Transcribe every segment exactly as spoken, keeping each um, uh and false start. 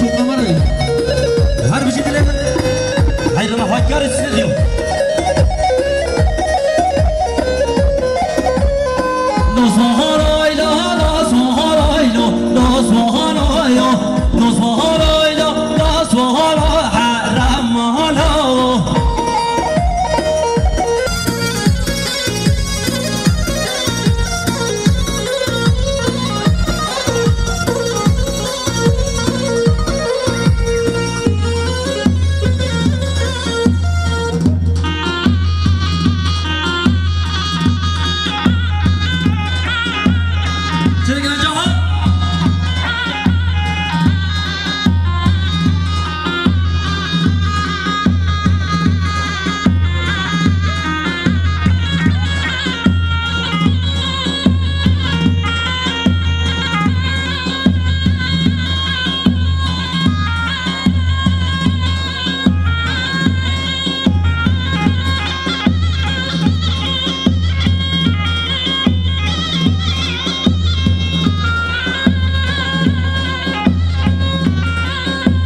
Çok numara. Her bir şey bile. Hayır, Allah hakkar etsin diyor.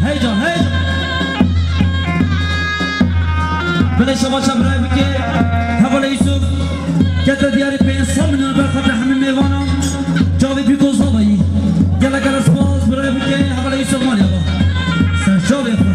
Hey can, hey can. Belê şebaşa birayê bike. Hevalê Yusuf. Kete diyarê pênc sed milyon berxwe te hemî mêvanan. Cavê Pîko Zavayî. Gelek gelek spas birayê bike. Hevalê Yusuf Malya ba. Ser çavê xwe.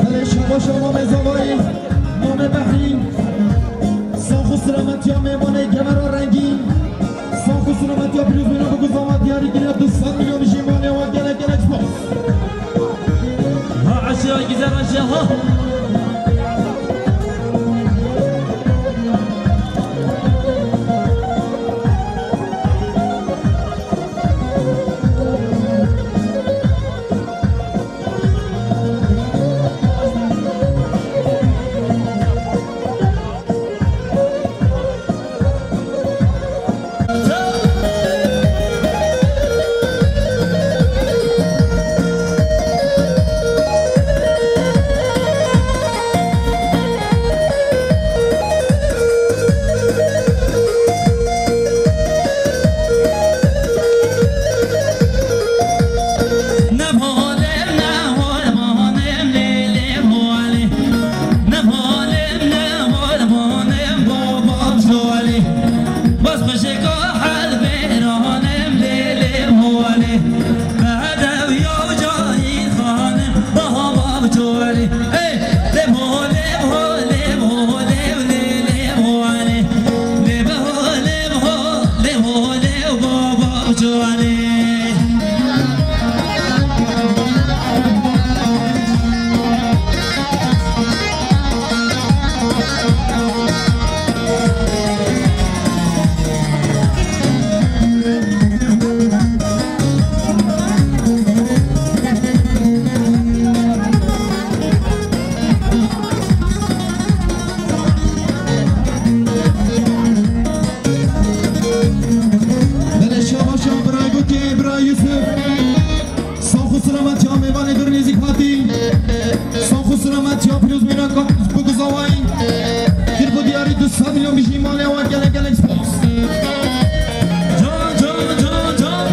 Belê şabaş, mamê Zavayî, mamê Behrî. Sax û silametiya mêvanê Gemera Rengîn. Sax û silametiya pîrozbîna bi ku zava diyarî kiriye du sed milyon jî malê wan, gelek gelek spas. Ha eşya, güzel eşya, ha. Belê şabaşa birayê Gokê, birayê Yusuf. Sax û silametiya mêvanê dur nêzîk hatî. Sax û silametiya pîrozbîna ka-, bi ku zavayî. Kir ku diyarî du sed milyon bijî malê wan, gelek gelek spas. Can, can, can, can.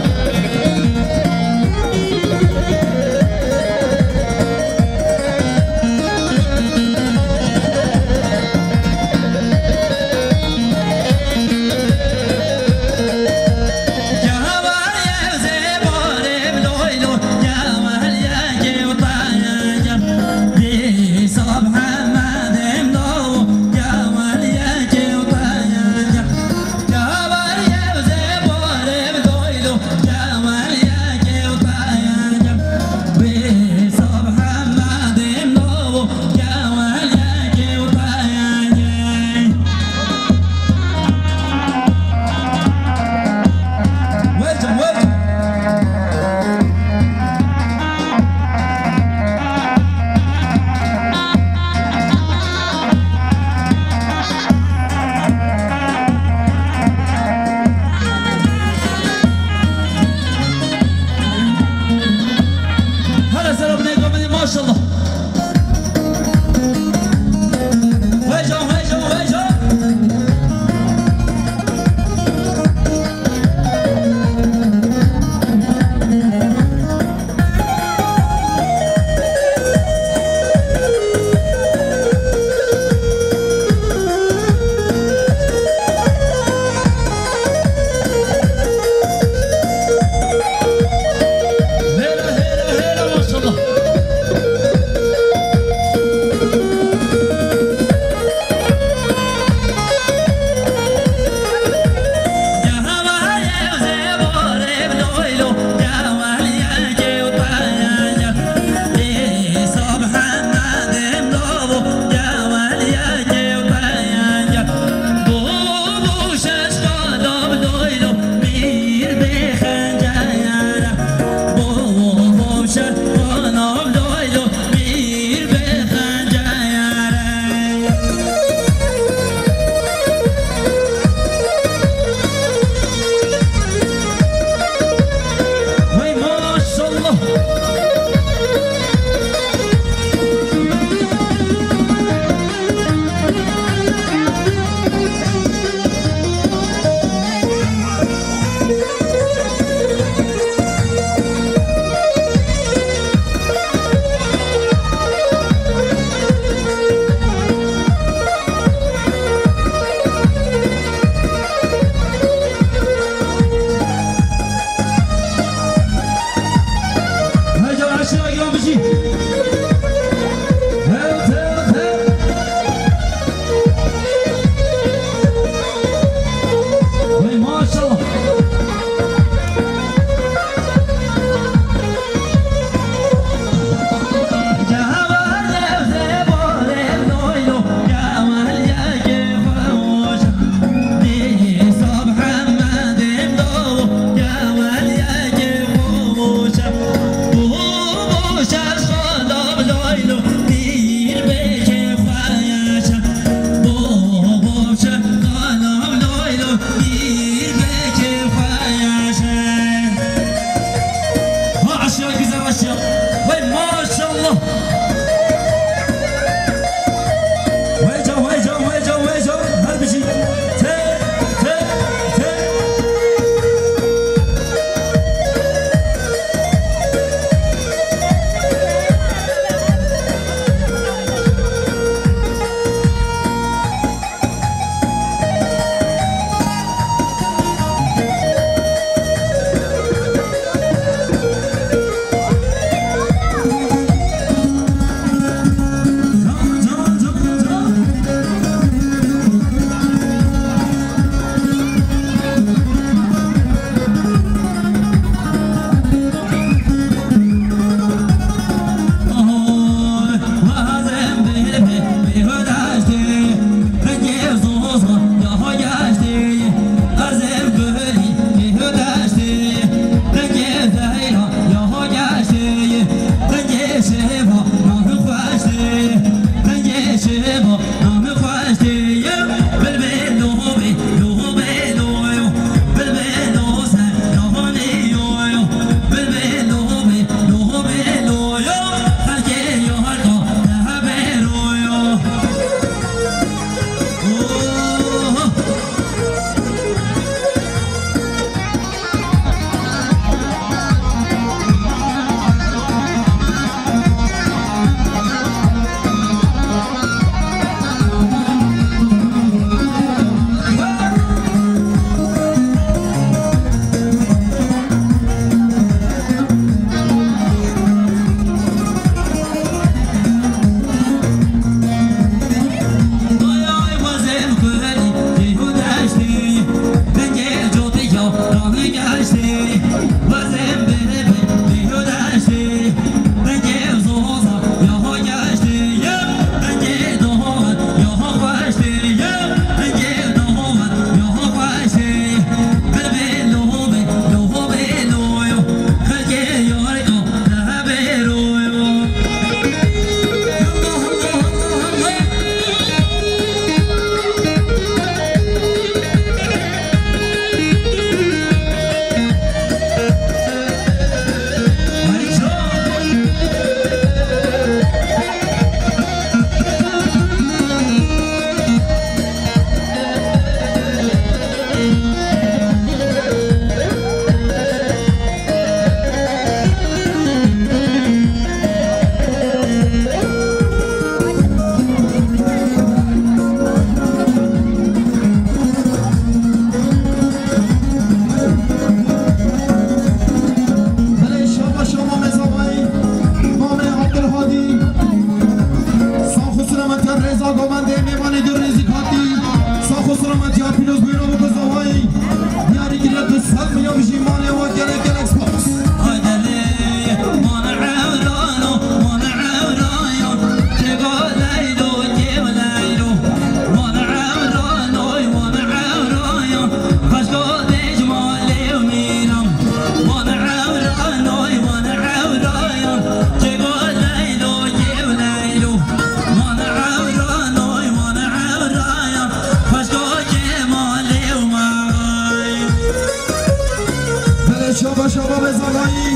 Paşa Babê Zavayî,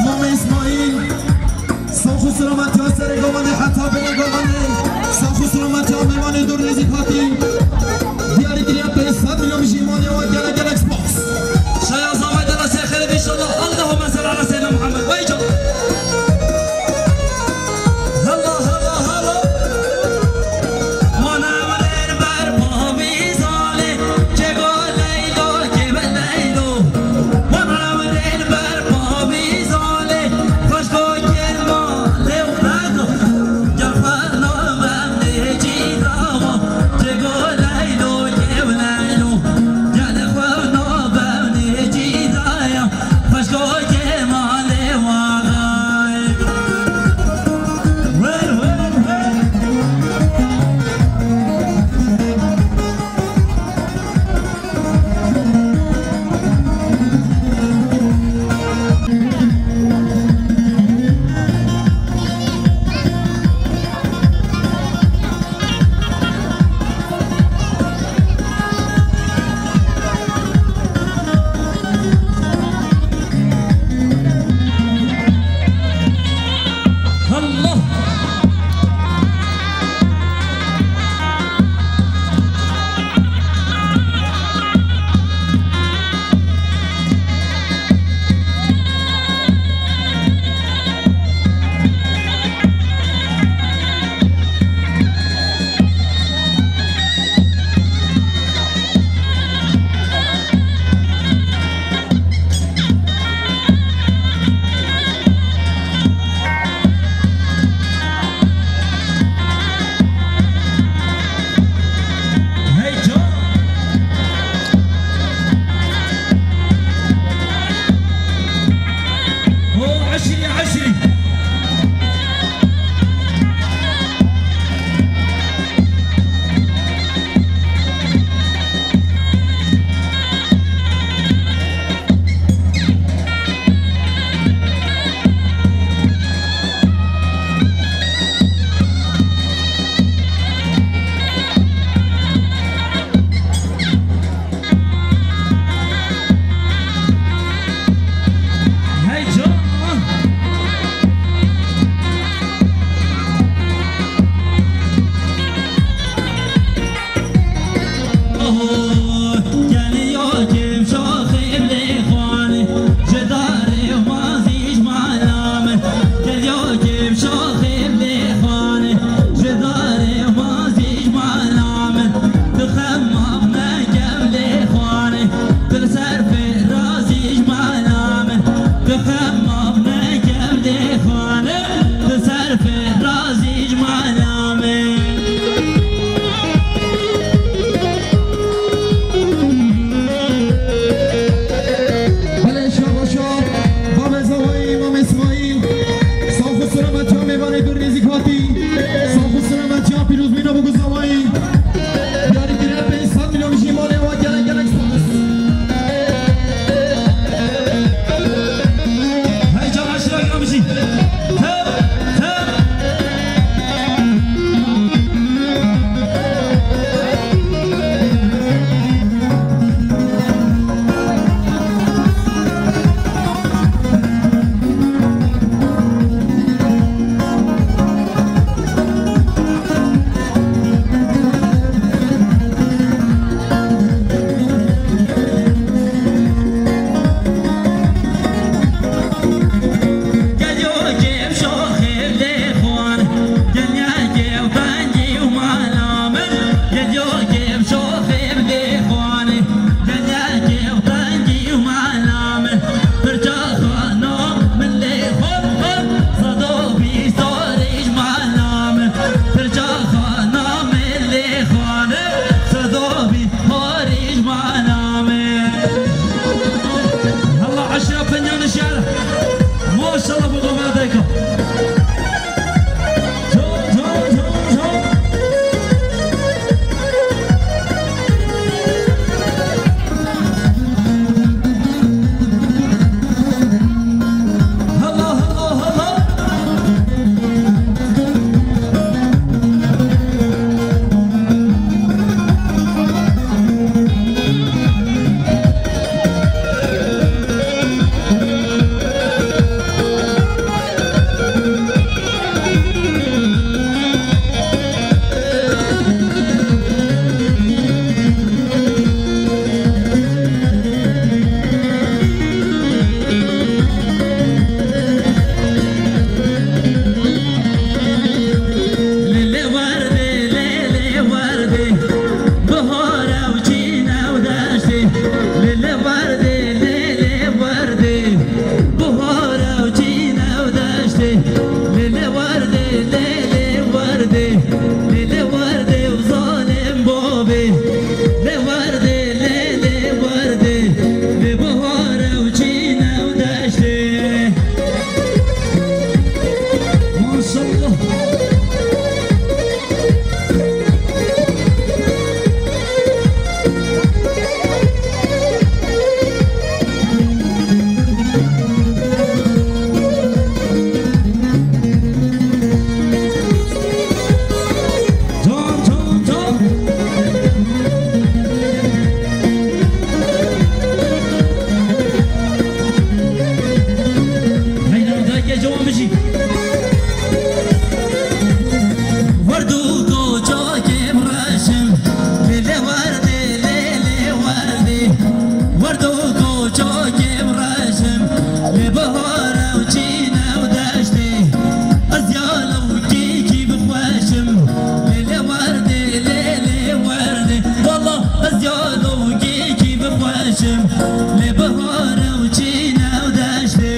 Mamê Îsmaîl, sax û silametiya serê gavanê heta binê gavanê, sax û silametiya mêvanê dûr nêzîk hatî. Diyarî kiriye pênc sed milyon jî malê wa gelek gelek spas. Şaya Zavayî de la ser xêrê inşallah. Allahümme salli ala seyyidina Muhammed. Vay can. Hela, hela, hela. Wana wer ber pavî zalê, çego Leylo, kêbe Leylo. Wana wer ber pavî zalê, xweşko kêrma lê û bego. Gel xwe nabem nêcî dawa, çego Leylo, kêbe Leylo. Gel xwe nabem nêcî daya. Xweşko kêmalê waxay. Wer, wer, wer. Allah! Hey, John. Oh, عشري، عشري. Hey, John. Belê şabaşa, Babê Zavayî, Mamê Îsmaîl, sax û silametiya mêvanê dûr nêzîk hatî, sax û silametiya pîrozbîna Bûk û Zavayî. Diyarî kiriye pênc sed milyon jî malê wa gelek gelek spas. Hey can aşira gramjî. Tev, tev. Maşallah, bu kadar dakika. Bihara û çîne û deştê, ez ya lewkîkî bixweşim. Lê lê werdê, lê lê werdê. Wala ez ya lewkîkî bixweşim. Lê bihara û çîne û deştê.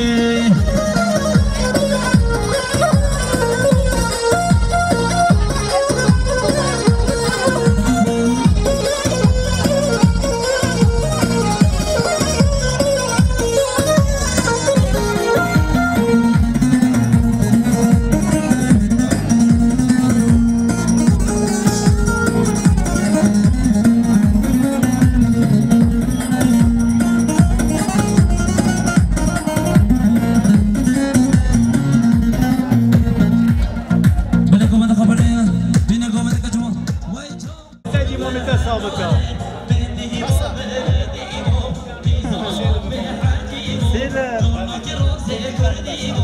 Bine komete xeberê, bine komete kaçma. Vay ço. Seyirci Muhammed Sabıka. Seyirci.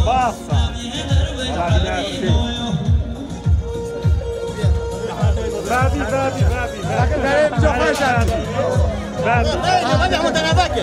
Basa. Babi, babi, babi, babi. Babi.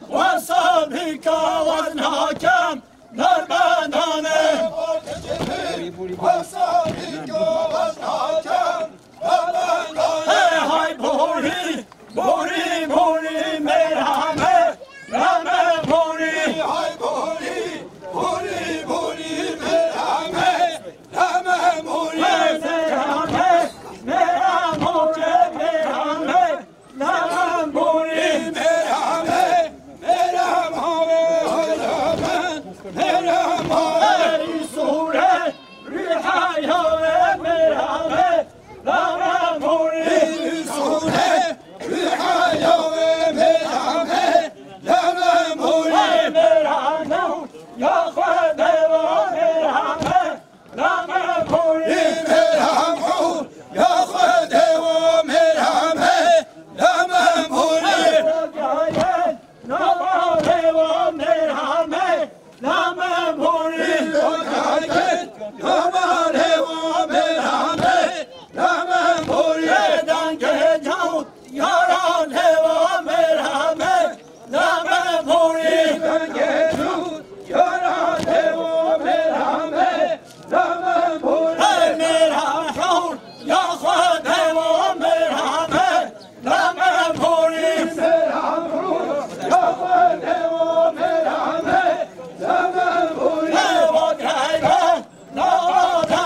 Wasa bîka waz nakem. Narbendane. Hey hay borî, borî, borî mêra me. Rame borî. Hay borî, borî, borî mêra me. Rame borî. Hey mêra me, mêra borî mêra me. Laman borî. Mêra me, mêra me, mêra me, mêra me. Ey sure, rihaya we mêra me. Laman borî. Ey sure, rihaya we mêra me. Laman borî. Ey mêra me, ya xwe dewa mêra me. Lame borî. Mêra me, ya xwe dewa mêra me. Lame borî. Nava dewa mêra me. Lame borî. Nava dewa mêra me. Lame borî. Dangê caw, yara dewa mêra me. Lame borî. Dangê caw, yara dewa mêra me. Lame borî. Ey mêra hewr, ya xwe dewa mêra me. Lame borî. Mêra hewr, ya xwe dewa mêra me. Lame borî. Ey wek heybe, nava da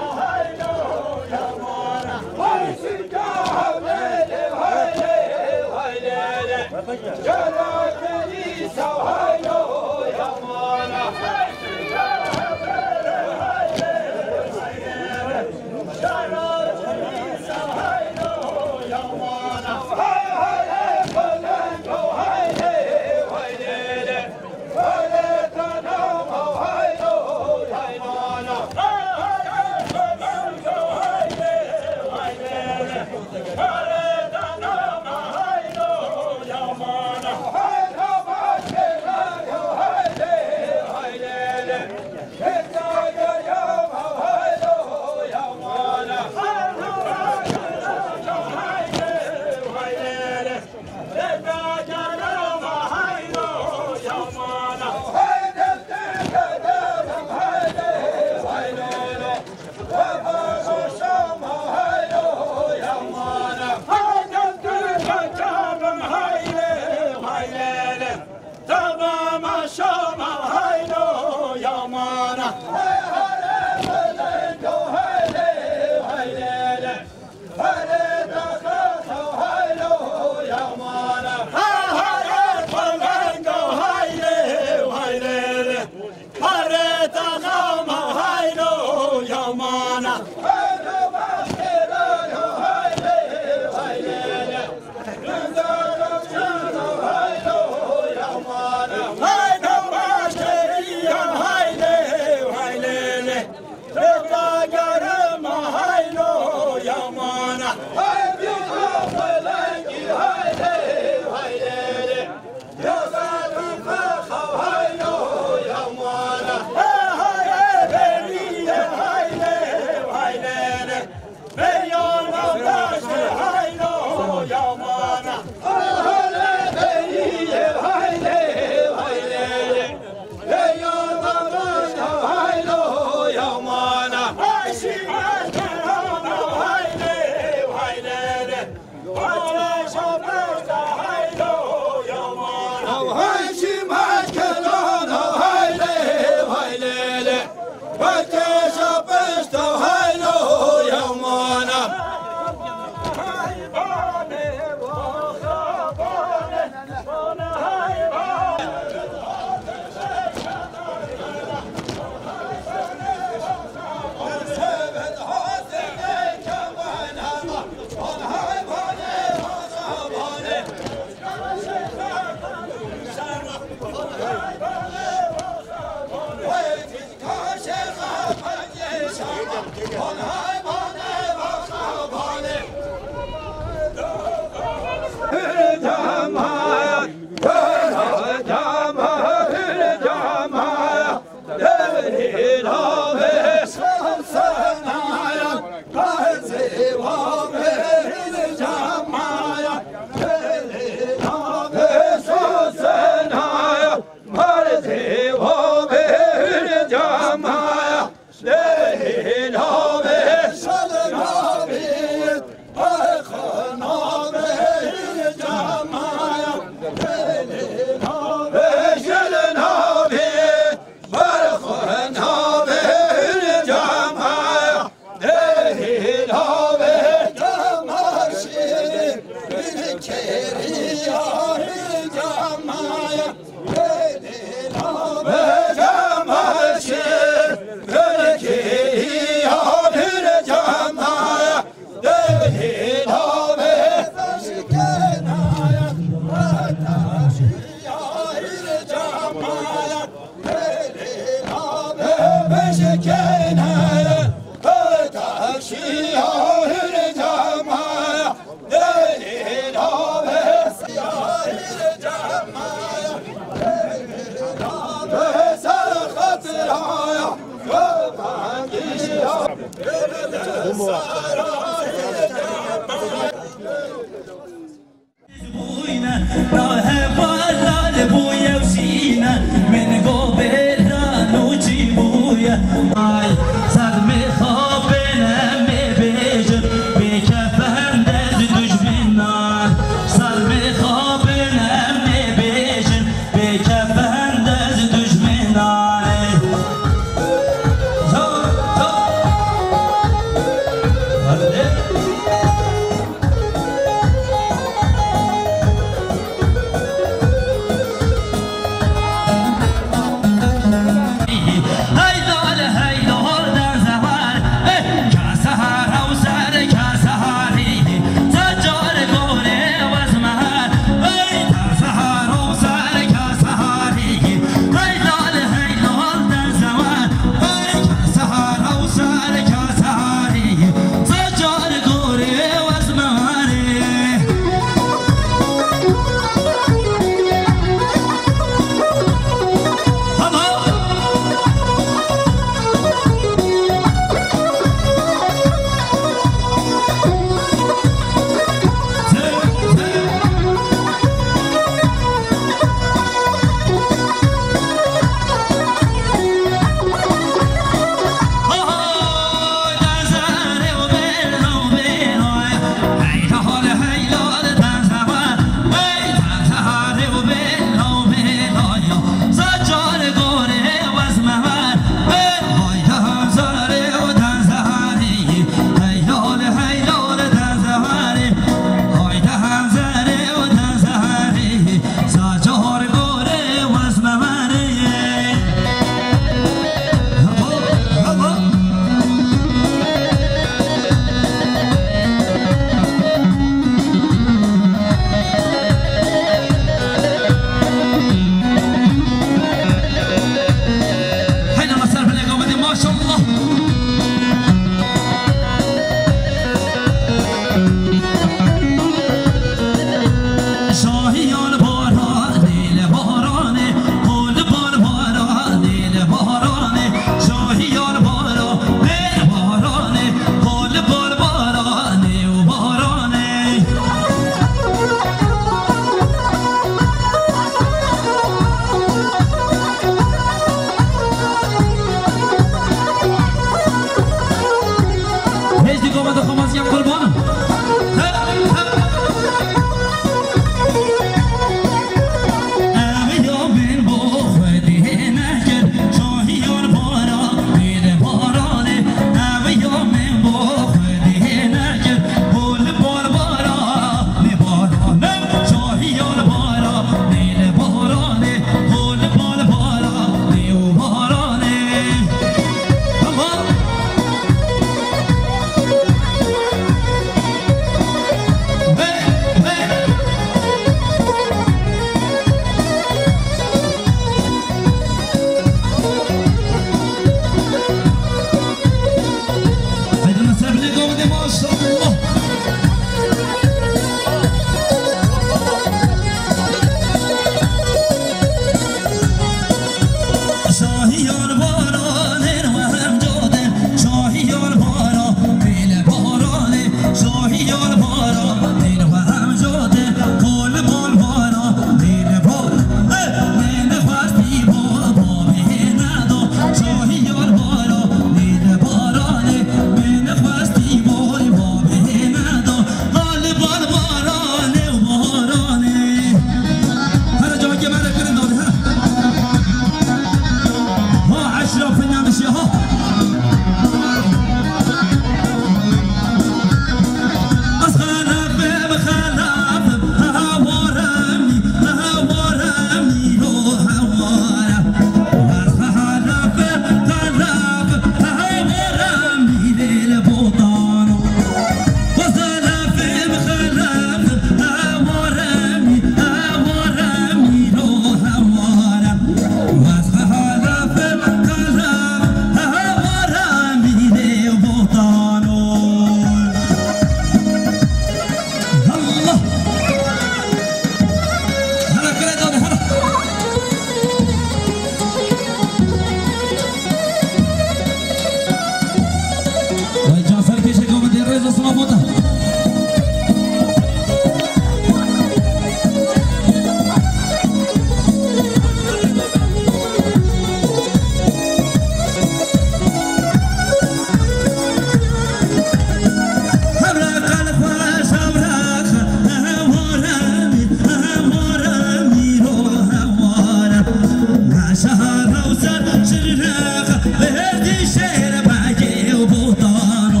Sehra û ser çirnexa, li hêrdî şêr begê û botan o.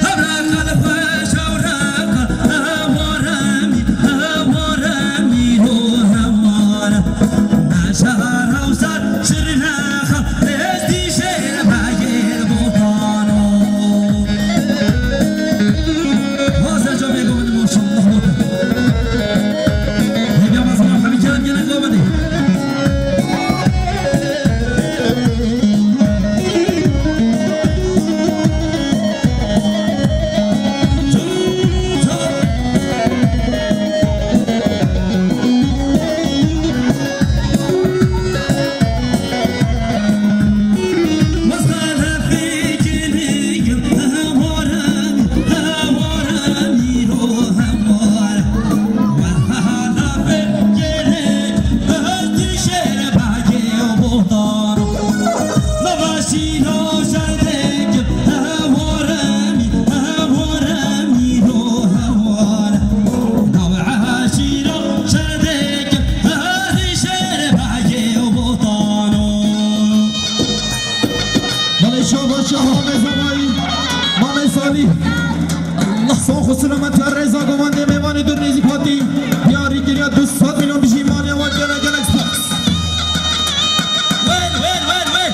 Hewreqa li xweş hewreqa, heware mî, heware mîro heware. Me sehra û ser çirnexa, li hêrdî şêr begê û botan o. Vaze camê govendê maşallah botan. Hêviya me zana hemî kerem gelek govendê. Belê şaba şaba Mamê Zavayî, Mamê Salî. Allah sax û silametiya rêza govendê mêvanê dur nêzîk hatî. Diyarî kiriya du sed milyon bijî maliye wan gelek gelek spas. Wer, wer, wer, wer.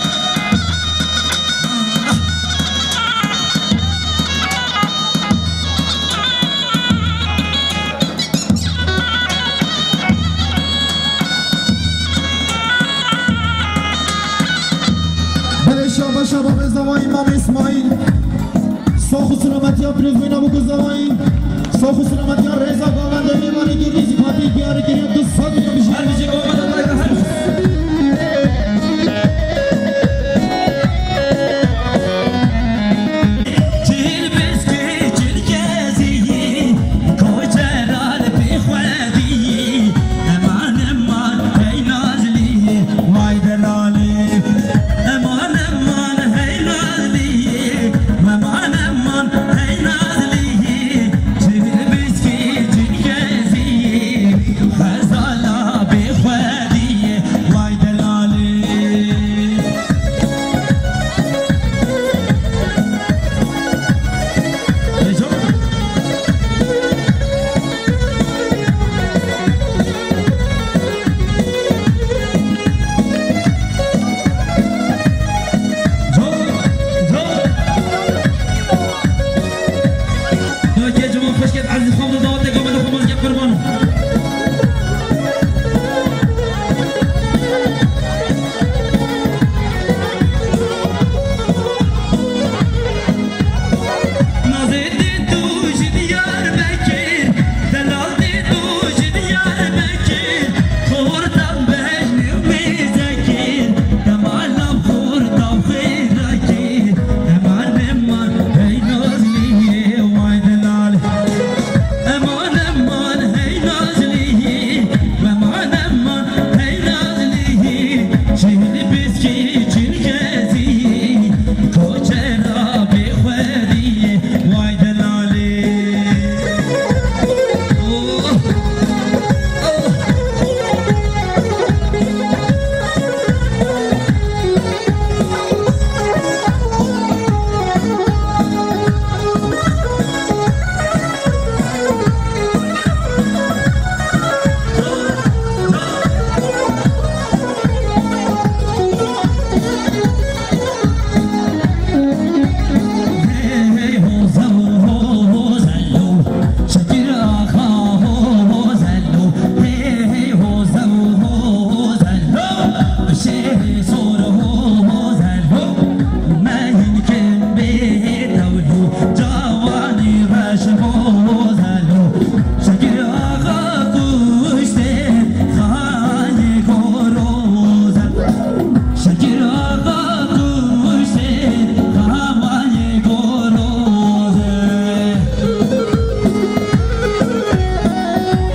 Belê şaba şaba Rêzavayî Mamê Îsmaîl. Sax û silametiya pîrozbûyîna Bûk û Zavayî. Sax û silametiya rêza govendê mêvanê dûr nêzîk hatî diyarî kiriya du sed milyon bijî. Her bijî govendê dayka her bijî.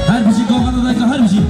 Her bijî, gava dayka, her bijî.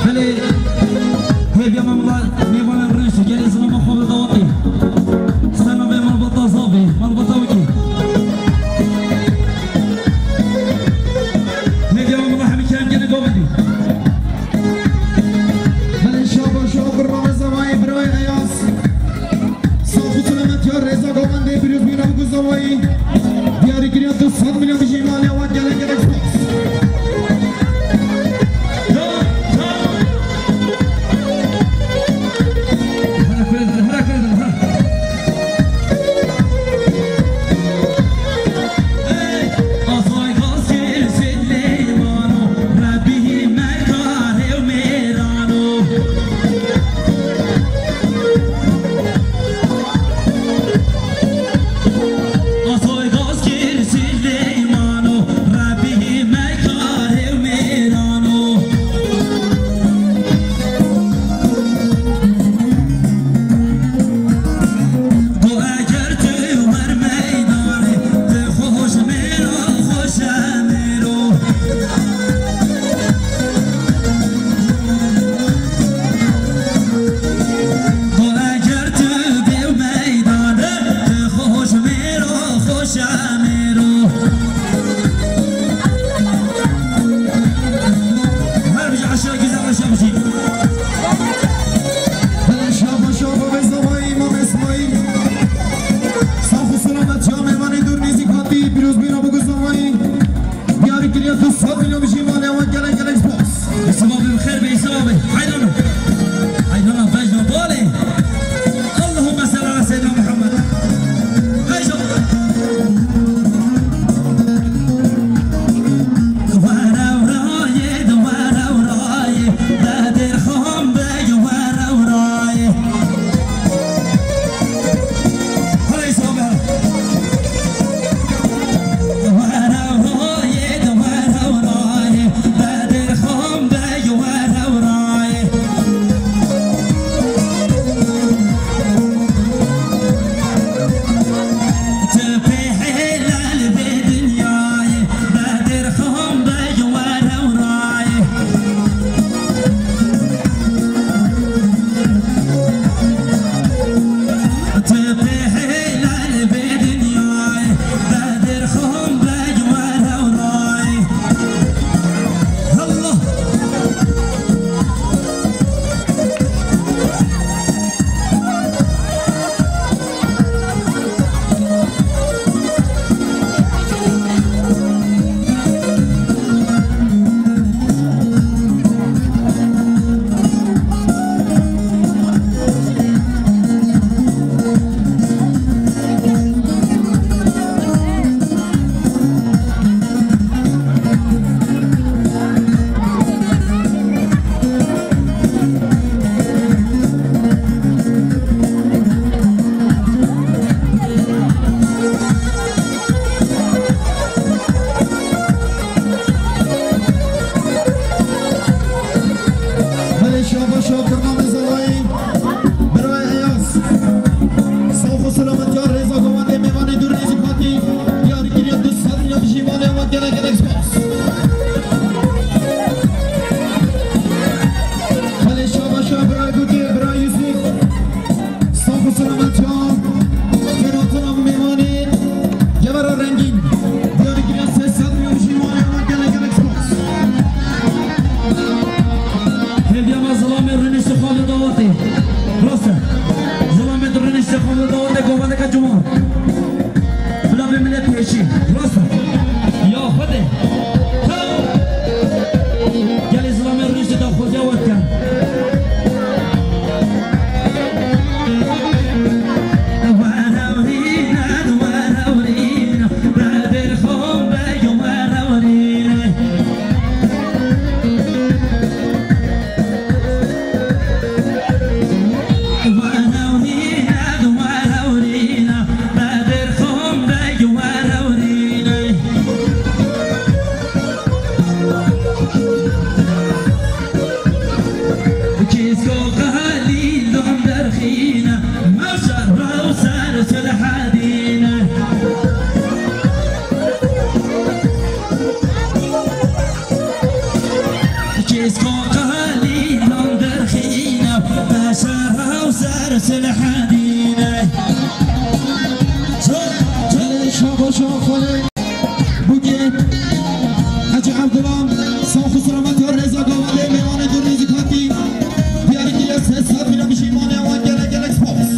Belê, hêviya me mala mêvanan reş, gelê ziman me xwe bi dawetê. Ser navê malbata Zavê, malbata wekî. Hêviya me mala hemî kerem gelê Dawidî. Belê şaba şo, kurma me Zavayê, birayê Eyaz. Sax û selamet ya rêza govendê, pîrozbîna bi ku Zavayî. Diyarîkirina du sed milyon dijî malê wan gelek gelek spas. Şaba şaba ve Zavayî, Mam Esmaîl. Sax û selamet ya mêvanê dûr nêzîk hatî, pîrozbîna bi ku Zavayî. Diyarî kiriye du sed milyon bijî malê wan gelek gelek spas. Îslam bi xêr be, Îslam be. Hayrana. Hayrana bejna balê. Allahümme salli ala seyyidina Muhammed. Bejna. Were wraye, were wraye, Bedir Xan Beg were wraye. Hala Îslam be. Were wraye, were wraye, Bedir Xan Beg were wraye. Şaba şa bername zalayî. Birayê Eyaz. Sağ ol, selametiya rêza govendê mêvanê dûr nêzîk hatî. Diyarî kiriya du sed milyon bijî malê wan gelek gelek spas. Xalê şaba şa birayê Gotê, birayê Yusuf. Sağ ol, selametiya. Kêrhatina mêvanê. Cevera rengîn. Diyarîkirina sê sed milyon jî malê wan gelek gelek spas. Hêviya me zilamê rûniştê xwe li dawetê. Rast e. Zilamê tu rûniştê xwe li dawetê govendeke cuma. Bila bê milê pêşî. Rast e. Ya Xwedê. Gelê zilamê rûniştê daxwaziya we dikin. Kêsko xalî lom derxîne, mewşer rew ser Selehedîne. Kêsko xalî lom derxîne, mewşer rew ser Selehedîne. Çal, çal, şabo, şabo, xalê. Bûkê Hecî Evdila, sağ ol, selamet ya rêza govendê mêvanê dûr nêzîk hatî. Diyarî kiriye sê sed mîna bijî malê wan gelek gelek spas.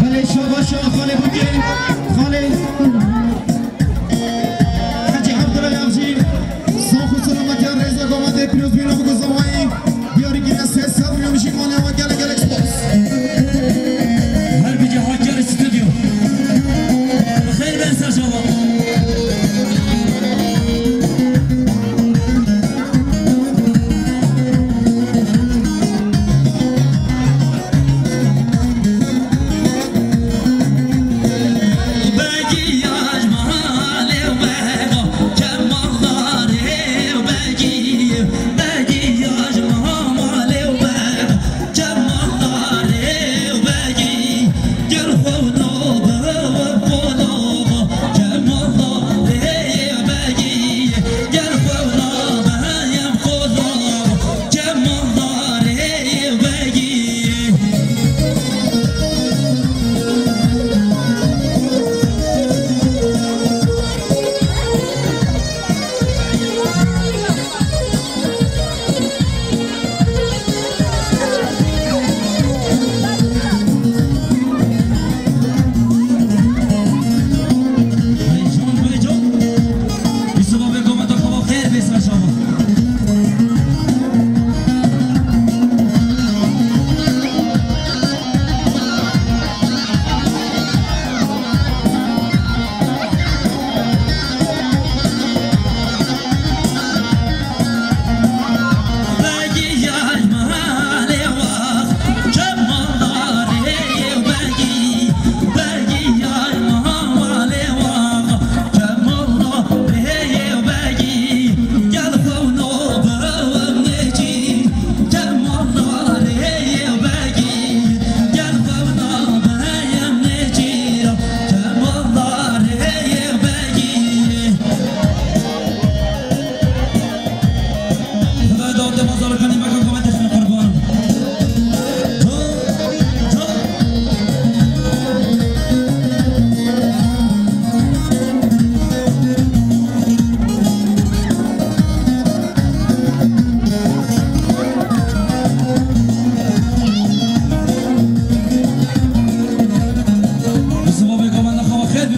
Belê şabaş xalê bûkê, xalê. Hecî Evdila Yavcî, sağ ol, selametiya rêza govendê pîrozbîna biko zavayî. Diyarî kiriye sê sed milyon jî malê wan gelek gelek spas. Her bicî Hakkari Stüdyo. Xeyr ben ser şaba.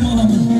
Mala min.